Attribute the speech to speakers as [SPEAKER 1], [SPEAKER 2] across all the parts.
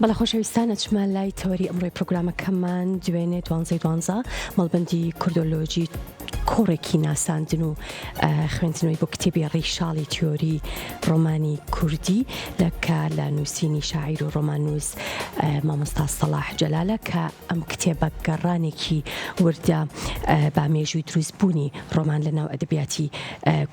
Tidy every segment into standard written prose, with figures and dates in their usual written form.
[SPEAKER 1] بەڵێ خۆشەویستان ئەچمە لای تەوەری ئەمڕۆی پرۆگرامەکەمان دوێنێ دوانزەی دوانزە مەڵبەندی کوردۆلۆجی کۆڕێکی ناساندن و خوێندنەوەی بۆ کتێبی ڕیشاڵی تیۆری ڕۆمانی کوردی لە کە لە نووسینی شاعیر و ڕۆماننووس مامۆستا سەڵاح جەلالە کە ئەم کتێبە گەڕانێکی وردە با مێژووی دروستبوونی ڕۆمان لە ناو ئەدەبیاتی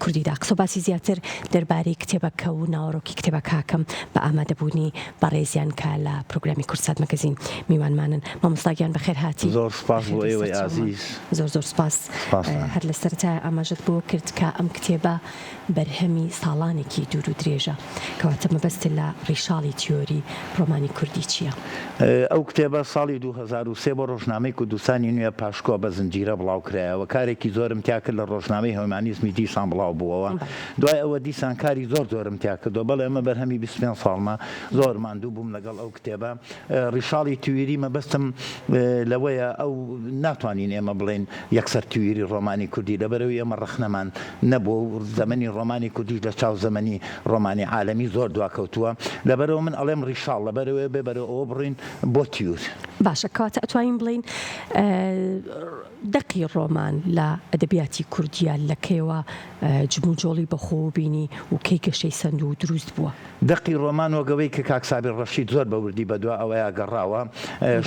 [SPEAKER 1] کوردیدا. قسە و باسی زیاتر دەربارەی کتێبەکە و ناوەڕۆکی کتێبەکە ئەکەم بە ئامادەبوونی بەڕێزیان کە لە پرۆگرامی کوردسات مەگەزین میوانمانن. مامۆستا گیان بەخێر هاتی.
[SPEAKER 2] زۆر سپاس بۆ ئێوەی ئازیز.
[SPEAKER 1] زۆر زۆر سپاس.
[SPEAKER 2] سپاستان.
[SPEAKER 1] هەر لە سەرەتایە ئاماژەت بەوە کرد کە ئەم کتێبە بەرهەمی ساڵانێکی دوور و درێژە، کەواتە مەبەستت لە ڕیشاڵی تیۆری ڕۆمانی کوردی چییە؟
[SPEAKER 2] ئەو کتێبە ساڵی 2003 بۆ ڕۆژنامەی کوردستانی نوێ پاشکۆ بە زنجیرە بڵاو کرایەوە، کارێکی زۆرم تیا کرد لە ڕۆژنامەی هیومانیزمی دیسان بڵاو بووەوە، دوای ئەوە دیسان کاری زۆر زۆرم تیا کردووە، بەڵێ ئەمە بەرهەمی 25 ساڵمە، زۆر ماندوو بووم لەگەڵ ئەو کتێبە. ڕیشاڵی تویری مەبەستم لەوەیە ئەو ناتوانین ئێمە بڵێین یەکسەر تویری ڕۆمانی کوردی لەبەرئەوەی ئێمە ڕەخنەمان نەبووە و زەمەنی ڕۆمانی کوردیش لە چاو زەمەنی ڕۆمانی عالەمی زۆر دواکەوتووە لەبەرئەوە من ئەڵێم ڕیشاڵ لەبەرئەوەی بێ بەرەو ئەوە بڕۆین بۆ تیور.
[SPEAKER 1] باشە کەواتە ئەتوانین بڵێین دەقی ڕۆمان لە ئەدەبیاتی کوردییە لە کەیەوە جموجۆڵی بەخۆوە بینی و کەی گەشەی سەند و دروست بووە؟
[SPEAKER 2] دەقی ڕۆمان وەک ئەوەی کە کاک سابیر ڕەشید زۆر بە وردی بەدوا ئەوەیا گەڕاوە،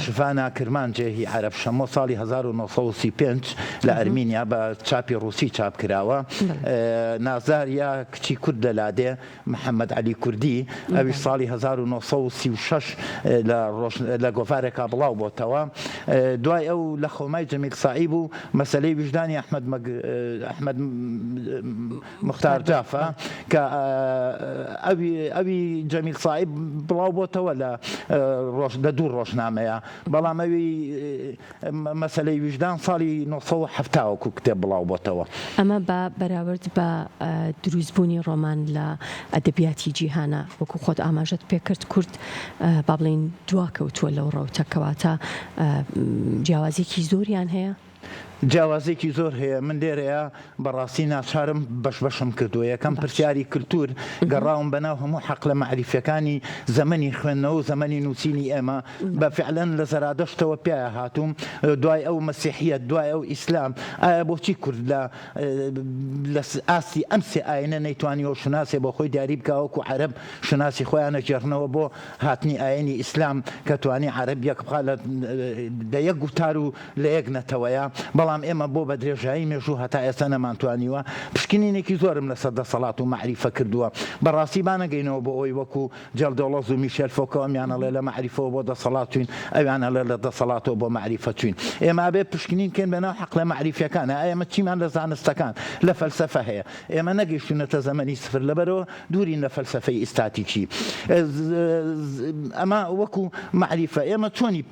[SPEAKER 2] شڤانا کرمانجێ هی عەرەب شەمۆ ساڵی 1935 لە ئەرمینیا بە چاپی ڕووسی چاپ کراوە، نازدار یا کچی کورد لە لادێ، محەمەد عەلی کوردی، ئەویش ساڵی 1936 لە ڕۆژ لە گۆڤارێکا بڵاو بۆتەوە. دوای ئەو لە خۆمای جەمیل سائیب و مەسەلەی ویژدانی ئەحمەد مەگ ئەحمەد موختار جافە کە ئەوی ئەوی جەمیل سائیب بڵاو بۆتەوە لە ڕۆژ لە دوو ڕۆژنامەیە بەڵام ئەوی مەسەلەی ویژدان ساڵی 1970 وەکو کتێب بڵاو بۆتەوە.
[SPEAKER 1] ئەمە بە بەراورد بە دروستبوونی ڕۆمان لە ئەدەبیاتی جیهانا وەکو خۆت ئاماژەت پێکرد کورد با بڵێین دواکەوتووە لەو ڕەوتە کەواتە جیاوازیەکی زۆریان هەیە؟
[SPEAKER 2] جیاوازیەکی زۆر هەیە من لێرەیا بەڕاستی ناچارم بەش بەشم کردووە یەکەم پرسیاری کلتور گەڕاوم بەناو هەموو حەقلە مەعریفیەکانی زەمەنی خوێندنەوە و زەمەنی نووسینی ئێمە بە فعلەن لە زەرادەشتەوە پیایا هاتووم دوای ئەو مەسیحیەت دوای ئەو ئیسلام ئایا بۆچی کورد لە لە ئاستی ئەم سێ ئاینە نەیتوانیوە شوناسێ بۆ خۆی دیاری بکا وەکو عەرەب شوناسی خۆیان ئەگێڕنەوە بۆ هاتنی ئاینی ئیسلام کە توانی عەرەب یەک بخا لە یەک گوتار و لە یەک نەتەوەیە، بەڵام ئێمە بۆ بە درێژایی مێژوو هەتا ئێستا نەمانتوانیوە. پشکنینێکی زۆرم لەسەر دەسەڵات و مەعریفە کردووە. بە ڕاستی با نەگەینەوە بۆ ئەوەی وەکو جێل دۆڵۆز و میشێل فۆکۆ ئەمیان ئەڵێ لە مەعریفەوە بۆ دەسەڵات چووین، ئەویان ئەڵێ لە دەسەڵاتەوە بۆ مەعریفە چووین. ئێمە ئەبێ پشکنین بکەین بە ناو حەقلە مەعریفیەکانا ئێمە چیمان لە زانستەکان، لە فەلسەفە هەیە. ئێمە نەگەیشتوینەتە زەمەنی سفر لەبەرئەوە دوورین لە فەلسەفەی ئیستاتیکی. ئەمە وەکو مەعریفە. ئێمە چۆنی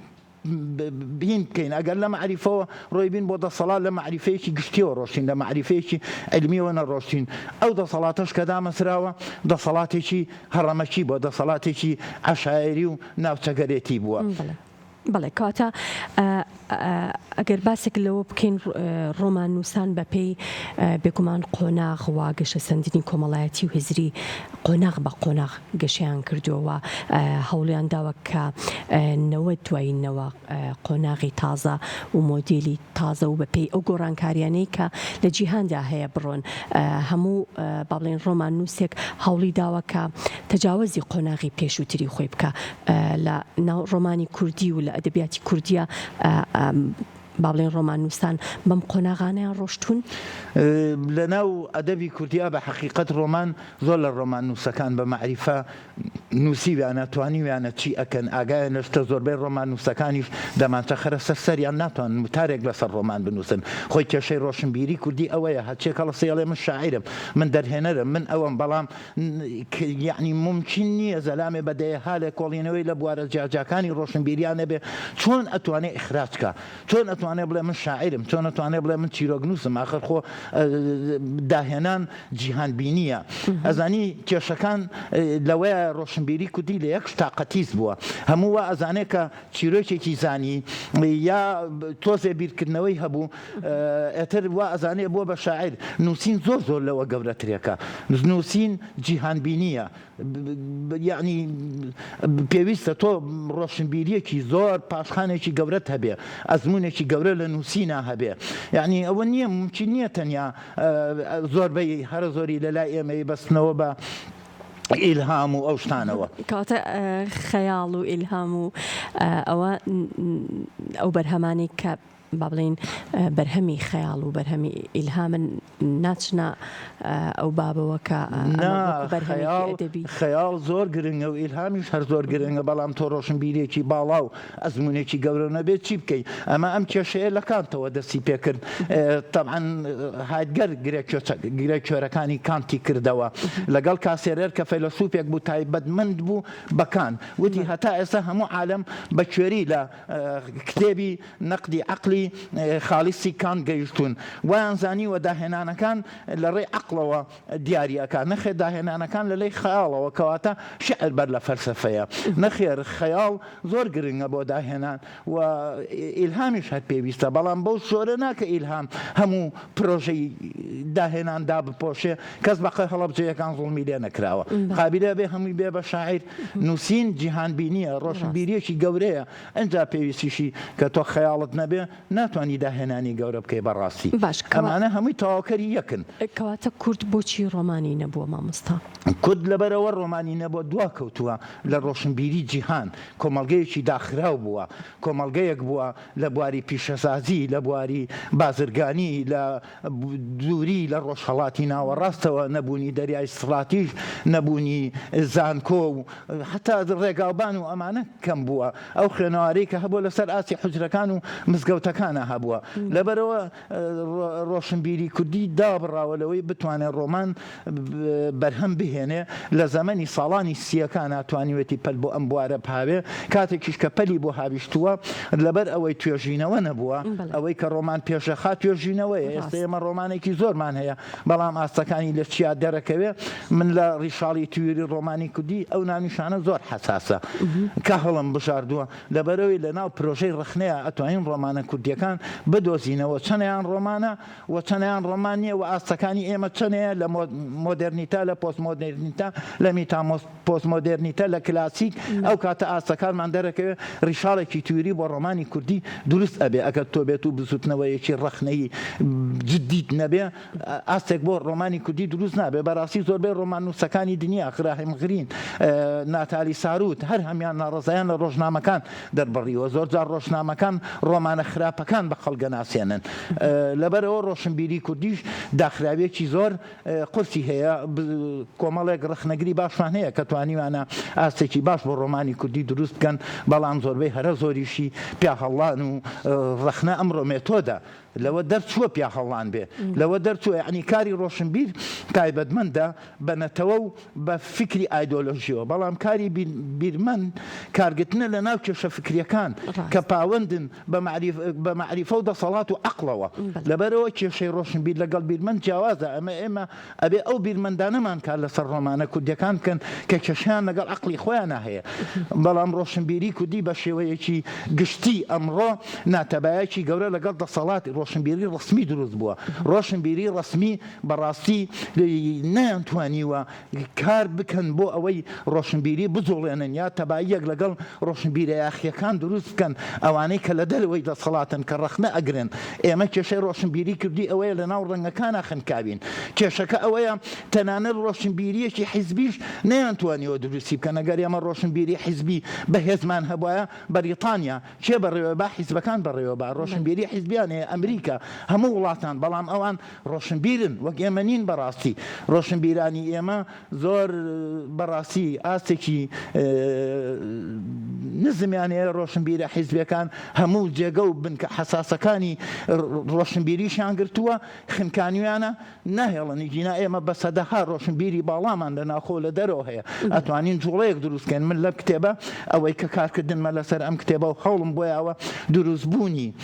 [SPEAKER 2] هین بکەین ئەگەر لە مەعریفەوە ڕۆیبین بۆ دەسەڵات لە مەعریفەیەکی گشتیەوە ڕۆشتین لە مەعریفەیەکی عیلمیەوە نەڕۆشتین ئەو دەسەڵاتەش کە دامەزراوە دەسەڵاتێکی هەڕەمەکی بووە دەسەڵاتێکی عەشایەری و ناوچەگەرێتی بووە.
[SPEAKER 1] بەڵێ کەواتە ئەگەر باسێک لەوە بکەین ڕۆماننووسان بەپێی بێگومان قۆناغ و گەشەسەندنی کۆمەڵایەتی و هزری قۆناغ بە قۆناغ گەشەیان کردووە و هەوڵیان داوە کە نەوە دوای نەوە قۆناغی تازە و مۆدێلی تازە و بەپێی ئەو گۆڕانکاریانەی کە لە جیهاندا هەیە بڕۆن. هەموو با بڵێین ڕۆماننووسێک هەوڵی داوە کە تەجاوەزی قۆناغی پێشووتری خۆی بکا لە ناو ڕۆمانی کوردی و لە ئەدەبیاتی کوردییە با بڵێین ڕۆماننووسان بەم قۆناغانەیان ڕۆشتوون؟
[SPEAKER 2] لە ناو ئەدەبی کوردیا بە حەقیقەت ڕۆمان زۆر لە ڕۆماننووسەکان بە مەعریفە نووسیویانە، توانیویانە چی ئەکەن، ئاگایان لە شتە، زۆربەی ڕۆماننووسەکانیش دەمانچە خەرە سەر سەریان ناتوانن وتارێک لەسەر ڕۆمان بنووسن. خۆی کێشەی ڕۆشنبیری کوردی ئەوەیە هەرچیەک هەڵەسێ ئەڵێ من شاعیرم، من دەرهێنەرم، من ئەوەم، بەڵام یەعنی مومکین نییە زەلامێ بە دەیەها لێکۆڵینەوەی لە بوارە جیاجیاکانی ڕۆشنبیریا نەبێ چۆن ئەتوانێ ئیخراج کا؟ چۆن ئەتوانێ. ئەتوانێ بڵێ من شاعیرم؟ چۆن ئەتوانێ بڵێ من چیرۆکنووسم؟ ئاخر خۆ داهێنان جیهانبینییە. ئەزانی کێشەکان لەوەیە ڕۆشنبیری کوردی لە یەک شتا قەتیس بووە. هەموو وا ئەزانێ کە چیرۆکێکی زانی یا تۆزێ بیرکردنەوەی هەبوو ئێتر وا ئەزانێ بووە بە شاعیر. نووسین زۆر زۆر لەوە گەورەترێکە. نووسین جیهانبینییە. یەعنی پێویستە تۆ ڕۆشنبیریەکی زۆر پاشخانێکی گەورەت هەبێ ئەزمونێکی گەورە لە نووسینا هەبێ یعنی ئەوە نییە ممکن نییە تەنیا زۆربەی هەرە زۆری لە لای ئێمەی بەستنەوە بە ئیلهام و ئەو شتانەوە.
[SPEAKER 1] کەواتە خەیاڵ و ئیلهام و ئەوە ئەو بەرهەمانەی کە با بڵێین بەرهەمی خەیاڵ و بەرهەمی ئیلهامن ناچنە ئەو بابەوە کە
[SPEAKER 2] ئەمە وەکو بەرهەمێکی ئەدەبی. خەیاڵ زۆر گرنگە و ئیلهامیش هەر زۆر گرنگە، بەڵام تۆ ڕۆشنبیرێکی باڵا و ئەزموونێکی گەورە نەبێت چی بکەی؟ ئەمە ئەم کێشەیە لە کانتەوە دەستی پێکرد، تەبعەن هایدگەر گرێ کوێرەکانی کانتی کردەوە لەگەڵ کاسێرەر کە فەیلەسوفێک بوو تایبەتمەند بوو بە کانت، وتی هەتا ئێستا هەموو عالەم بە کوێری لە کتێبی نەقدی عەقلی خالیسی کانت گەیشتوون، وایان زانیوە داهێنانەکان لە ڕێی عەقڵەوە دیاری ئەکا، نەخێر داهێنانەکان لە لێی خەیاڵەوە، کەواتە شیعر بەر لە فەلسەفەیە، نەخێر خەیاڵ زۆر گرنگە بۆ داهێنان و ئیلهامیش هەر پێویستە، بەڵام بەو جۆرە نا کە ئیلهام هەموو پرۆژەی داهێنان دابپۆشێ، کەس بە قەی هەڵەبجەیەکان زوڵمی لێ نەکراوە، قابیلە بێ هەمووی بێ بە شاعیر، نووسین جیهانبینییە، ڕۆشنبیرییەکی گەورەیە، ئنجا پێویستیشی کە تۆ خەیاڵت نەبێ ناتوانی داهێنانی گەورە بکەی بەڕاستی
[SPEAKER 1] باش کەوا.
[SPEAKER 2] ئەمانە هەمووی تەواوکەری یەکن.
[SPEAKER 1] کەواتە کورد بۆچی ڕۆمانی نەبووە مامۆستا؟
[SPEAKER 2] کورد لەبەرئەوە ڕۆمانی نەبووە دواکەوتووە لە ڕۆشنبیری جیهان، کۆمەڵگەیەکی داخراو بووە، کۆمەڵگەیەک بووە لە بواری پیشەسازی، لە بواری بازرگانی، لە دووری لە ڕۆژهەڵاتی ناوەڕاستەوە، نەبوونی دەریای ستڕاتیژ، نەبوونی زانکۆ و هەتا ڕێگاوبان و ئەمانە کەم بووە. ئەو خوێنەوارەی کە هەبووە لەسەر ئاستی حوجرەکان و مزگەوتەکانا هەبووە. لەبەرئەوە ڕۆشنبیری کوردی دابڕاوە لەوەی بتوانێت ڕۆمان بەرهەم بهێنێ. لە زەمەنی ساڵانی سییەکانا توانیوێتی پەل بۆ ئەم بوارە بهاوێ. کاتێکیش کە پەلی بۆ هاویشتووە لەبەر ئەوەی توێژینەوە نەبووە. ئەوەی کە ڕۆمان پێشەخا توێژینەوەیە. ئێستا ئێمە ڕۆمانێکی زۆرمان هەیە بەڵام ئاستەکانی لە چیا دەرەکەوێ. من لە ڕیشاڵی تیوری ڕۆمانی کوردی ئەو ناونیشانە زۆر حەساسە کە هەڵم بژاردووە. لەبەرئەوەی لەناو پرۆژەی ڕەخنەیا ئەتوانین ڕۆمانە کوردییەکان بدۆزینەوە چەنیان ڕۆمانە و چەنیان ڕۆمان نییە و ئاستەکانی ئێمە چەنەیە لە مۆدێرنیتە لە پۆستمۆدێرنیتە لە میتا پۆستمۆدێرنیتە لە کلاسیک ئەو کاتە ئاستەکانمان دەرەکەوێ ڕیشاڵێکی تیوری بۆ ڕۆمانی کوردی دروست ئەبێ ئەگەر تۆ بێت و بزوتنەوەیەکی ڕەخنەیی جدیت نەبێ ئاستێک بۆ ڕۆمانی کوردی دروست نابێ بەڕاستی زۆربەی ڕۆماننووسەکانی دنیا گراهام گرین ناتالی ساروت هەر هەمیان ناڕەزایان لە ڕۆژنامەکان دەربڕیوە زۆرجار ڕۆژنامەکان ڕۆمانە خراپەکان بە خەڵک دەناسێنن لەبەرئەوە ڕۆشنبیری کوردیش داخراویەکی زۆر قورسی هەیە کۆمەڵێک ڕەخنەگری باشمان هەیە کە توانیوانە ئاستێکی باش بۆ ڕۆمانی کوردی دروست بکەن بەڵام زۆربەی هەرە زۆریشی پیاهەڵڵان و ڕەخنە ئەمڕۆ مێتۆدە لەوە دەرچووە پیاهەڵڵان بێ لەوە دەرچووە یەعنی کاری ڕۆشنبیر تایبەتمەندە بە نەتەوە و بە فیکری ئایدۆلۆژیەوە بەڵام کاری بیرمەند کارگرتنە لە ناو کێشە فکریەکان کە پاوەندن بە مەعریفە و دەسەڵات و عەقڵەوە لەبەرئەوە کێشەی ڕۆشنبیر لەگەڵ بیرمەند جیاوازە ئەمە ئێمە ئەبێ ئەو بیرمەندانەمان کار لەسەر ڕۆمانە کوردیەکان بکەن کە کێشەیان لەگەڵ عەقڵی خۆیانا هەیە بەڵام ڕۆشنبیری کوردی بە شێوەیەکی گشتی ئەمڕۆ ناتەبایەکی گەورە لەگەڵ دەسەڵاتی ڕۆشنبیری ڕەسمی دروست بووە ڕۆشنبیری ڕەسمی بەڕاستی نەیانتوانیوە کار بکەن بۆ ئەوەی ڕۆشنبیری بجوڵێنن یا تەباییەک لەگەڵ ڕۆشنبیرە یاخییەکان دروست بکەن، ئەوانەی کە لە دەرەوەی دەسەڵاتن کە ڕەخنە ئەگرن. ئێمە کێشەی ڕۆشنبیری کوردی ئەوەیە لە ناو ڕەنگەکانا خنکاوین. کێشەکە ئەوەیە تەنانەت ڕۆشنبیرییەکی حیزبیش نەیانتوانیوە دروستی بکەن. ئەگەر ئێمە ڕۆشنبیری حیزبی بەهێزمان هەبوایە، بەریتانیا کێ بەڕێوە با حیزبەکان بەڕێوە با، ڕۆشنبیری حیزبیان هەیە، ئەمریکا، هەموو وڵاتان، بەڵام ئەوان ڕۆشنبیرن وەک ئێمە نین بەڕاستی ڕۆشنبیرانی ئێمە زۆر بەڕاستی ئاستێکی نزمیان هەیە ڕۆشنبیرە حیزبیەکان هەموو جێگە و بنکە حەساسەکانی ڕۆشنبیریشیان گرتووە خنکانیانە ناهێڵن گینا ئێمە بە سەدەها ڕۆشنبیری باڵامان لە ناوخۆ لە دەرەوە هەیە ئەتوانین جوڵەیەک دروستکەین من لەم کتێبە ئەوەی کە کارکردنمە لەسەر ئەم کتێبە و هەوڵم بۆیاوە دروستبوونی.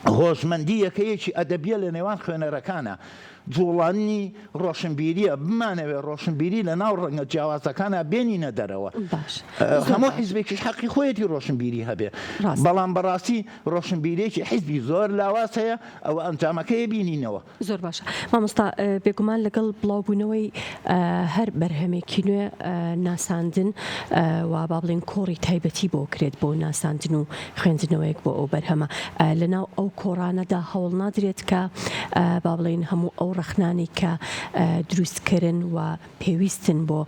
[SPEAKER 2] هۆشمەندی یەکەیەکی ئەدەبیە لە نێوان خوێنەرەکانا، جوڵاندنی ڕۆشنبیریە، بمانەوێ ڕۆشنبیری لە ناو ڕەنگە جیاوازەکانا بێنینە دەرەوە.
[SPEAKER 1] باش زۆر
[SPEAKER 2] هەموو
[SPEAKER 1] باش.
[SPEAKER 2] حیزبێکیش حەقی خۆیەتی ڕۆشنبیری هەبێ،
[SPEAKER 1] ڕاستە.
[SPEAKER 2] بەڵام بەڕاستی ڕۆشنبیرێکی حیزبی زۆر لاواز هەیە، ئەوە ئەنجامەکەی بینینەوە.
[SPEAKER 1] زۆر باشە مامۆستا بێگومان لەگەڵ بڵاوبوونەوەی هەر بەرهەمێکی نوێ ناساندن و با بڵێین کۆڕی تایبەتی بۆ کرێت بۆ ناساندن و خوێندنەوەیەک بۆ ئەو بەرهەمە لەناو ئەو کۆڕانەدا هەوڵ نادرێت کە با بڵێین هەموو ئەو ڕەخنانەی کە دروستکەرن و پێویستن بۆ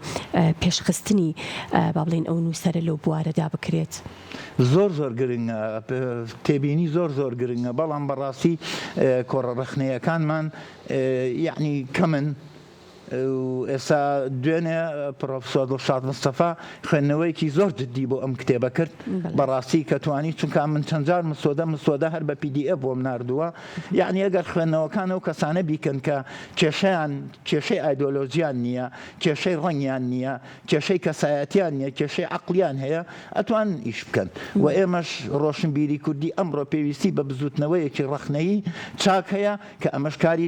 [SPEAKER 1] پێشخستنی با بڵێین ئەو نووسەرە لەو بوارەدا بکرێت؟
[SPEAKER 2] زۆر زۆر گرنگە تێبینی زۆر زۆر گرنگە بەڵام بەڕاستی کۆڕە ڕەخنەیەکانمان یەعنی کەمن و ئێستا دوێنێ پرۆفسۆر دڵشاد مستەفا خوێندنەوەیەکی زۆر جدی بۆ ئەم کتێبە کرد بەڕاستی کە توانی چونکە من چەند جار مسۆدە مسۆدە هەر بە PDF بۆم ناردووە یعنی ئەگەر خوێندنەوەکان ئەو کەسانە بیکەن کە کێشەیان کێشەی ئایدۆلۆژیان نییە کێشەی ڕەنگیان نییە کێشەی کەسایەتیان نیە، کێشەی عەقڵیان هەیە، ئەتوانن ئیش بکەن و ئێمەش ڕۆشنبیری کوردی ئەمڕۆ پێویستی بە بزوتنەوەیەکی ڕەخنەیی چاک هەیە کە ئەمەش کاری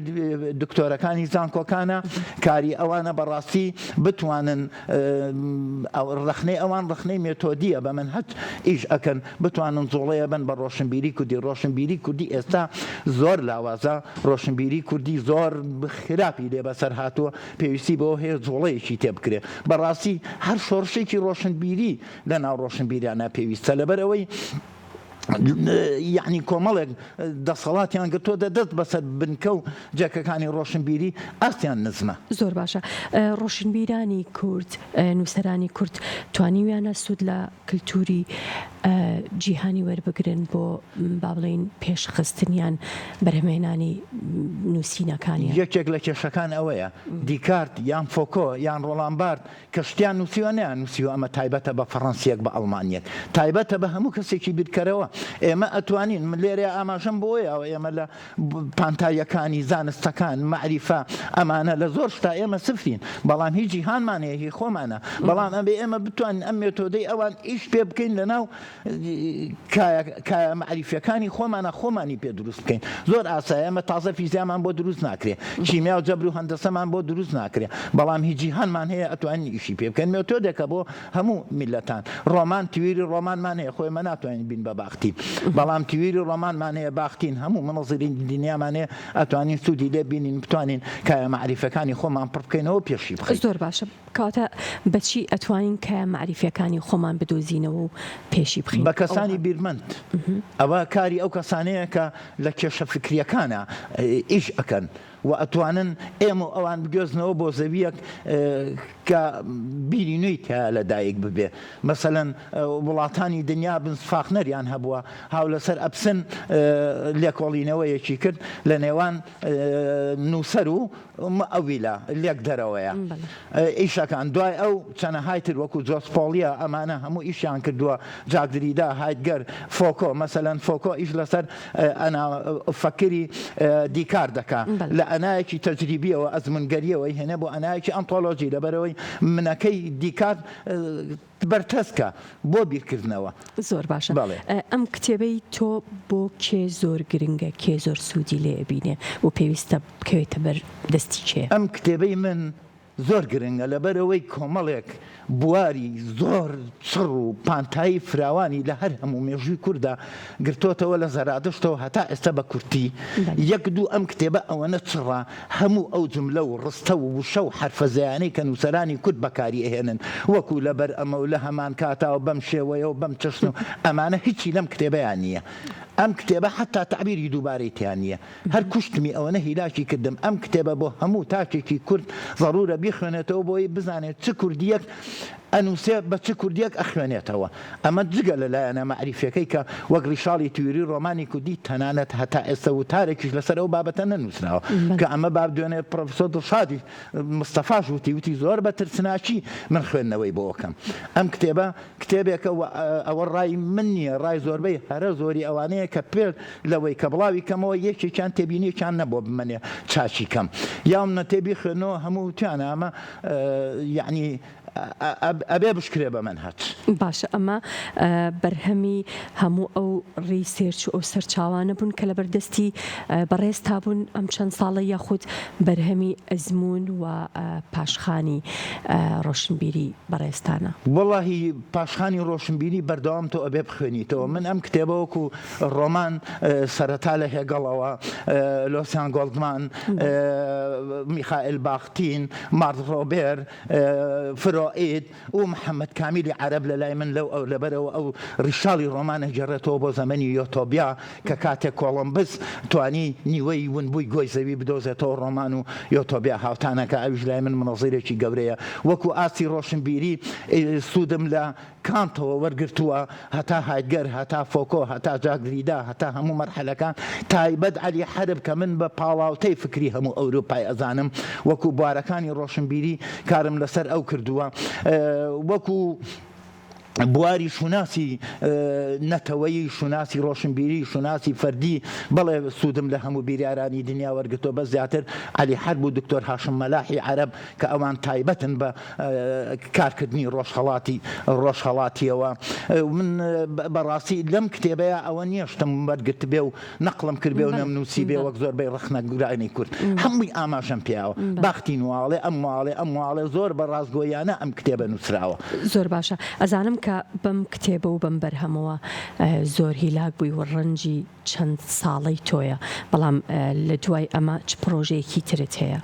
[SPEAKER 2] دکتۆرەکانی زانکۆکانە، کاری ئەوانە بەڕاستی بتوانن ڕەخنەی ئەوان ڕەخنەی مێتۆدیە بە مەنهەج ئیش ئەکەن بتوانن جوڵەیە بەن بە ڕۆشنبیری کوردی، ڕۆشنبیری کوردی ئێستا زۆر لاوازە، ڕۆشنبیری کوردی زۆر خراپی لێ بەسەر هاتووە، پێویستی بەوە هەیە جوڵەیەکی تێ بکرێ. بەڕاستی هەر شۆڕشێکی ڕۆشنبیری لە ناو ڕۆشنبیرانە پێویستە لەبەر ئەوەی یعنی کۆمەڵێک دەسەڵاتیان گرتووە دەست بەسەر بنکە و جەکەکانی ڕۆشنبیری ئاستیان نزمە.
[SPEAKER 1] زۆر باشە ڕۆشنبیرانی کورد نووسەرانی کورد توانیویانە سوود لە کلتوری جیهانی وەربگرن بۆ با بڵێین پێشخستن یان بەرهەمهێنانی نووسینەکانیان.
[SPEAKER 2] یەکێک لە کێشەکان ئەوەیە دیکارت یان فۆکۆ یان ڕۆڵان بارت کە شتیان نووسیوە نەیاننووسیوە ئەمە تایبەتە بە فەڕەنسییەک بە ئەڵمانییەک تایبەتە بە هەموو کەسێکی بیرکەرەوە ئێمە ئەتوانین من لێرەیا ئاماژەم بۆیەوە ئێمە لە پانتاییەکانی زانستەکان، مەعریفە، ئەمانە لە زۆر شتا ئێمە سفرین، بەڵام هی جیهانمان هەیە، هی خۆمانە، بەڵام ئەبێ ئێمە بتوانین ئەم مێتۆدەی ئەوان ئیش پێ بکەین لە ناو کایە کایە مەعریفیەکانی خۆمانە خۆمانی پێ دروست بکەین. زۆر ئاسایە ئێمە تازە فیزیامان بۆ دروست ناکرێ، کیمیا و جەبر و هەندەسەمان بۆ دروست ناکرێ، بەڵام هی جیهانمان هەیە ئەتوانین ئیشی پێ بکەین. مێتۆدێکە بۆ هەموو میللەتان. ڕۆمان تیوری ڕۆمانمان هەیە، خۆ ئێمە ناتوانین بین بە باختین، بەڵام تیوری ڕۆمانمان هەیە، باختین، هەموو منەزیرین دنیامان هەیە، ئەتوانین سوودی لێ بینین، بتوانین کایە مەعریفەکانی خۆمان پڕ بکەینەوە و پێشی بخەین.
[SPEAKER 1] زۆر باشە، کەواتە بە چی ئەتوانین کایە مەعریفیەکانی خۆمان بدۆزینەوە و پێشی بخەین؟
[SPEAKER 2] بە کەسانی بیرمەند. ئەوە کاری ئەو کەسانەیە کە لە کێشە فکرییەکانا ئیش ئەکەن. و ئەتوانن ئێمە و ئەوان بگوێزنەوە بۆ زەوییەک کە بیری نوێی تیا لە دایک ببێ. مەسەلەن وڵاتانی دنیا بن فاخنەریان هەبووە، هاو لەسەر ئەپسن لێکۆڵینەوەیەکی کرد لە نێوان نووسەر و مئەویلە لێکدەرەوەیە ئیشەکان. دوای ئەو چەنەهای تر وەکوو جۆس پۆڵیە ئەمانە هەموو ئیشیان کردووە، جاک دریدا، هایدگەر، فۆکۆ، مەسەلەن فۆکۆ ئیش لەسەر ئەنا فەکری دیکار دەکا لە ئەنایەکی تەجریبیەوە ئەزمونگەریەوە هێنێ بۆ ئەنایەکی ئەنتۆلۆجی لەبەرەوەی منەکەی دیکار بەرتەسکە بۆ بیرکردنەوە.
[SPEAKER 1] زۆر باشە ئەم کتێبەی تۆ بۆ کێ زۆر گرنگە کێ زۆر سوودی لێ ئەبینێ و پێویستە بکەوێتە بەر دەستی کێ؟
[SPEAKER 2] ئەم کتێبەی من زۆر گرنگە لەبەرئەوەی کۆمەڵێک بواری زۆر چڕ و پانتایی فراوانی لە هەر هەموو مێژووی کوردا گرتۆتەوە لە زەرادشتەوە هەتا ئێستا بە کورتی یەک دوو ئەم کتێبە ئەوەنە چڕە هەموو ئەو جوملە و ڕستە و وشە و حەرفەزەیانەی کە نووسەرانی کورد بەکاری ئەهێنن وەکوو لەبەر ئەمە و لە هەمان کاتا و بەم شێوەیە و بەم چەشن و ئەمانە هیچی لەم کتێبەیا نییە ئەم کتێبە حەتا تەعبیری دووبارەی تیا نییە. هەر کوشتمی ئەوەنە هیلاکی کردم ئەم کتێبە بۆ هەموو تاکێکی کورد زەڕورە بیخوێنێتەوە بۆی بزانێت چ کوردیەک ئەنوسێ بە چ کوردیەک ئەخوێنێتەوە ئەمە جگە لە لایەنە مەعریفیەکەی کە وەک ڕیشاڵی تیوری ڕۆمانی کوردی تەنانەت هەتا ئێستا وتارێکیش لەسەر ئەو بابەتە نەنوسراوە کە ئەمە باب دوێنێ پڕۆفیسۆر دڵشادیش مستەفاش وتی وتی زۆر بە ترسناکی من خوێندنەوەی بۆ ئەکەم ئەم کتێبە کتێبێکە و ئەوە ڕای من نییە، ڕای زۆربەی هەرە زۆری ئەوانەیە کە پێش لەوەی کە بڵاوی کەمەوە یەکێکیان تێبینیەکیان نەبووە بمەنێ چاکی کەم یا منە تێ بیخوێنەوە هەموو وتیانە ئەمە یەعنی. ئەبێ بشکرێ بە مەنهەج.
[SPEAKER 1] باشە ئەمە بەرهەمی هەموو ئەو research و ئەو سەرچاوانە بوون کە لەبەر دەستی بەڕێزتا بوون ئەم چەند ساڵە یاخود بەرهەمی ئەزموون و پاشخانی ڕۆشنبیری بەڕێزتانە؟
[SPEAKER 2] وەڵاهی پاشخانی ڕۆشنبیری بەردەوام تۆ ئەبێ بخوێنیتەوە من ئەم کتێبە وەکو ڕۆمان سەرەتا لە هێگەڵەوە لۆسیان گۆڵدمان میخائیل باختین مارک ڕۆبێر فرۆئید و محەمەد کامیلی عەرەب لە لای من لەو ئەو لەبەرەوە ئەو ڕیشاڵی ڕۆمان ئەگێڕێتەوە بۆ زەمەنی یۆتۆبیا کە کاتێک کۆڵۆمبس توانی نیوەی ونبووی گۆی زەوی بدۆزێتەوە ڕۆمان و یۆتۆبیا هاوتانەکە ئەویش لای من منەزیرێکی گەورەیە وەکو ئاستی ڕۆشنبیری سوودم لە کانتەوە وەرگرتووە هەتا هایدگەر هەتا فۆکۆ هەتا جاک دریدا هەتا هەموو مەرحەلەکان تایبەت عەلی حەرب کە من بە پاڵاوتەی فکری هەموو ئەوروپای ئەزانم وەکو بوارەکانی ڕۆشنبیری کارم لەسەر ئەو کردووە وەکو بواری شوناسی نەتەوەیی شوناسی ڕۆشنبیری شوناسی فەردی بەڵێ سوودم لە هەموو بیریارانی دنیا وەرگرتووە بەس زیاتر عەلی حەرب و دکتۆر هاشم مەلاحی عەرەب کە ئەوان تایبەتن بە کارکردنی ڕۆژهەڵاتی ڕۆژهەڵاتیەوە من بەڕاستی لەم کتێبەیە ئەوە نییە شتم وەرگرتبێ و نەقڵم کردبێ و نەمنووسیبێ وەک زۆربەی ڕەخنەگرانی کورد هەمووی ئاماژەم پێیاوە باختین واڵێ ئەم واڵێ ئەم واڵێ زۆر بە ڕاستگۆیانە ئەم کتێبە نووسراوە.
[SPEAKER 1] زۆر باشە ئەزانم کە بەم کتێبە و بەم بەرهەمەوە زۆر هیلاک بووی و ڕەنجی چەند ساڵەی تۆیە، بەڵام لە دوای ئەمە چ پڕۆژەیەکی ترت هەیە؟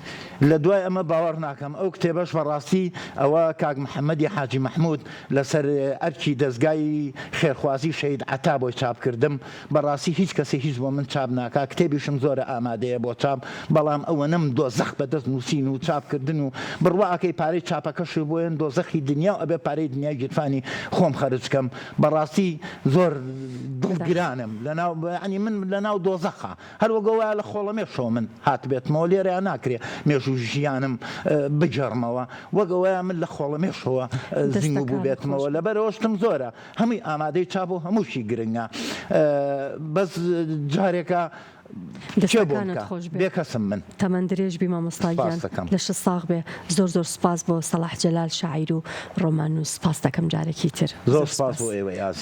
[SPEAKER 2] لە دوای ئەمە باوەڕ ناکەم ئەو کتێبەش بە ڕاستی ئەوە کاک محەمەدی حاجی مەحمود لەسەر ئەرکی دەزگای خێرخوازی شەهید عەتا بۆی چاپ کردم بە ڕاستی هیچ کەسێ هیچ بۆ من چاپ ناکا کتێبیشم زۆرە ئامادەیە بۆ چاپ بەڵام ئەوەنەم دۆزەخ بە دەست نووسین و چاپ کردن و بڕوا ئەکەی پارەی چاپەکەشت بۆیەن دۆزەخی دنیا و ئەبێ پارەی دنیای گیرفانی خۆم خەرج کەم بەڕاستی زۆر دڵگرانم لەناو یانی من لەناو دۆزەخا هەر وەک وایە لە خۆڵەمێشەوە من هاتبێتمەوە لێرەیا ناکرێ مێژوو ژیانم بگێڕمەوە وەک ئەوەیە من لە خۆڵەمێشەوە زیندوو
[SPEAKER 1] دەستەکانت خۆش
[SPEAKER 2] بووبێتمەوە
[SPEAKER 1] بێ.
[SPEAKER 2] لەبەرئەوە شتم زۆرە هەمووی ئامادەی چاپ و هەمووشی گرنگە بەس جارێکە کێ بۆم
[SPEAKER 1] دەستەکانت
[SPEAKER 2] کا
[SPEAKER 1] خۆش بێ.
[SPEAKER 2] بێکەسم من.
[SPEAKER 1] تەمەن درێژ بی مامۆستا گیان
[SPEAKER 2] سپاست دەکەم.
[SPEAKER 1] لەشت ساغ بێ زۆر زۆر سوپاس بۆ سەڵاح جەلال شاعیر و ڕۆماننووس سوپاست دەکەم جارێکی تر
[SPEAKER 2] زۆر
[SPEAKER 1] زۆر
[SPEAKER 2] سپاس
[SPEAKER 1] سوپاس
[SPEAKER 2] بۆ ئێوەی
[SPEAKER 1] بەڵێ.
[SPEAKER 2] ئازیز.